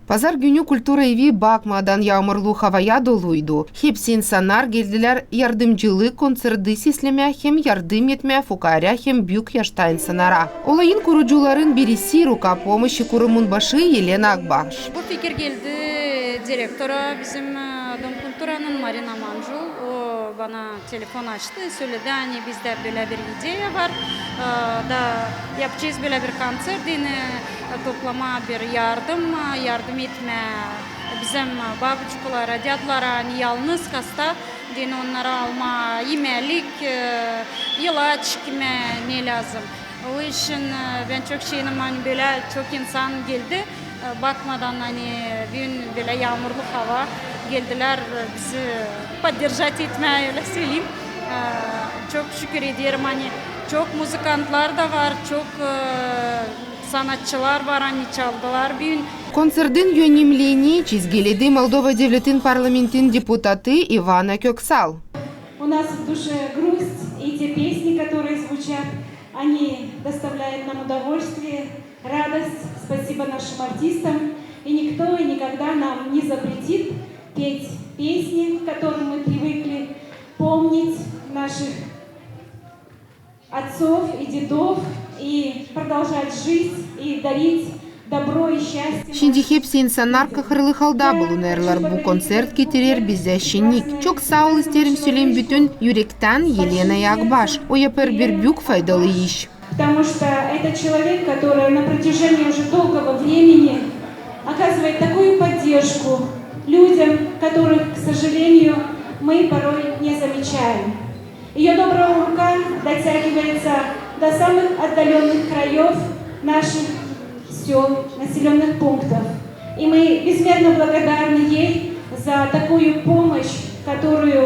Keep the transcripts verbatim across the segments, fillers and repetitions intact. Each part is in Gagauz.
Pazar günü kultura evi bakmadan yaamurlu havaya doluydu. Hepsi insannar geldilär yardımcılık konţerti seslemää hem yardım etmää fukaarä hem büük yaşta insannara. Olayın kurucuların birisi, Ruka pomoşi kurumun başı Elena Akbaş. Bu fikir geldi direktora bizim, e, Dom kulturanın, Marina Mancul. O bana telefon açtı, söledi, ani bizdä bölä bir ideya var, e, da yapacez bölä bir konţert, deyni, e, toplamaa bir yardım, e, yardım etmää bizim babuçkalara, dädulara, ani yalnız hasta, deyni onnara almaa imälik, e, ilaç, kimä ne lääzım. O için, e, bän çok şevindim, ani bölä çok insan geldi. E, bakmadan, ani büün bölä yaamurlu hava, geldilär, e, bizi поддержать etmää, ölä söleyim. E, çok şükür ederim, ani çok muzıkantlar da var, çok, e, sanatçılar var, ani çaldılar büün. Kontţertin önemlini çizgiledi Moldova devletin parlamentin deputatı İvana Köksal. У нас в душе грусть, и те песни, которые звучат, они доставляют нам удовольствие, радость. Спасибо нашим артистам. И никто и никогда нам не запретит петь песни, к которым мы привыкли, помнить наших отцов и дедов, и продолжать жить, и дарить добро и счастье. Şindi hepsi insannar kahırlı halda bulunêrlar. Bu konţert getirer bizä şennik. Çok saa ol isteerim söleyim bütün ürektän Elenaya Akbaş. O yapêr bir büük faydalı iş. Потому что это человек, который на протяжении уже долгого времени оказывает такую поддержку людям, которых, к сожалению, мы порой не замечаем. Её добрая рука дотягивается до самых отдалённых краёв наших сёл, населённых пунктов. И мы безмерно благодарны ей за такую помощь, которую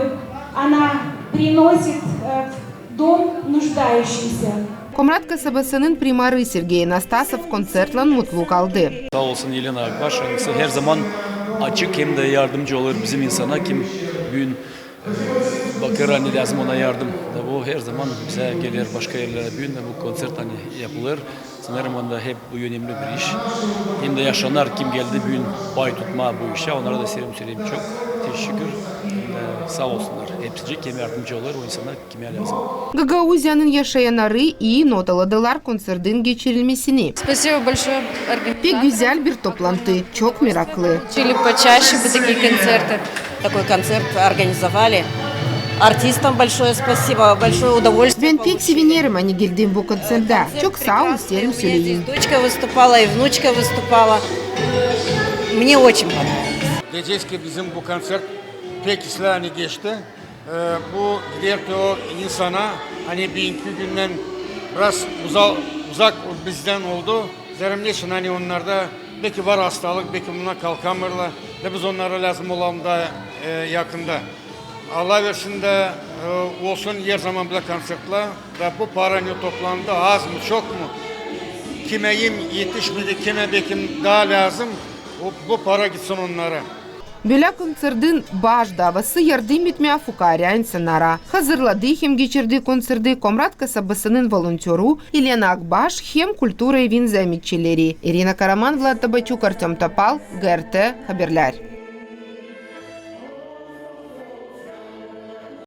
она приносит, э, в дом нуждающихся. Komrat kasabasının primarı Sergey Anastasov kontţertlan mutlu kaldı. Saa olsun Elena Akbaş, ani her zaman açık hem dä yardımcı olêr bizim insana, kim büün bakêr, ani lääzım ona yardım. Da bu her zaman bizä geler başka erlerä büün dä bu konţert, ani yapılêr. Sanêrım, onda hep bu önemli bir iş. Hem dä yaşayannar, kim geldi büün pay tutmaa bu işä, onnara da isteerim söleyim çok teşekkür. Hem dä saa olsunnar. Hepsicik hem yardımcı olêr o insana, kimä lääzım. Gagauziyanın yaşayannarı ii notaladılar kontţertin geçirilmesini. Спасибо большое организаторам. Pek gözäl bir toplantı, çok meraklı. Хотели почаще бы такие концерты. Такой концерт организовали. Артистам большое спасибо, большое удовольствие получили. Bän pek sevinerim, ani geldim bu kontţertä. Çok saa ol isteerim söleyim. Здесь дочка выступала и внучка выступала. Мне очень понравилось. Deyecez ki, bizim bu konţert pek islää, ani geçti. E, bu gider o insana, ani büünkü gündän biraz uza-, uzak bizdän oldu. Zerä neçin, ani onnarda beki var hastalık, beki buna kalkamêrlar. Da biz onnara lääzım olalım da, e, yakında. Allah versin dä, e, olsun her zaman bölä kontţertlär. Da bu para ne toplandı, az mı, çok mu? Kimä etişmedi, kimä beki dä lääzım, o, bu para gitsin onnara. Bölä kontţertin baş daavası yardım etmää fukaarä insannara. Hazırladı hem geçirdi kontţerti Komrat kasabasının volontörü Elena Akbaş hem kultura evin zaametçileri. İrina Karaman, Vlad Tabaçuk, Artёm Topal, GRT Haberlär.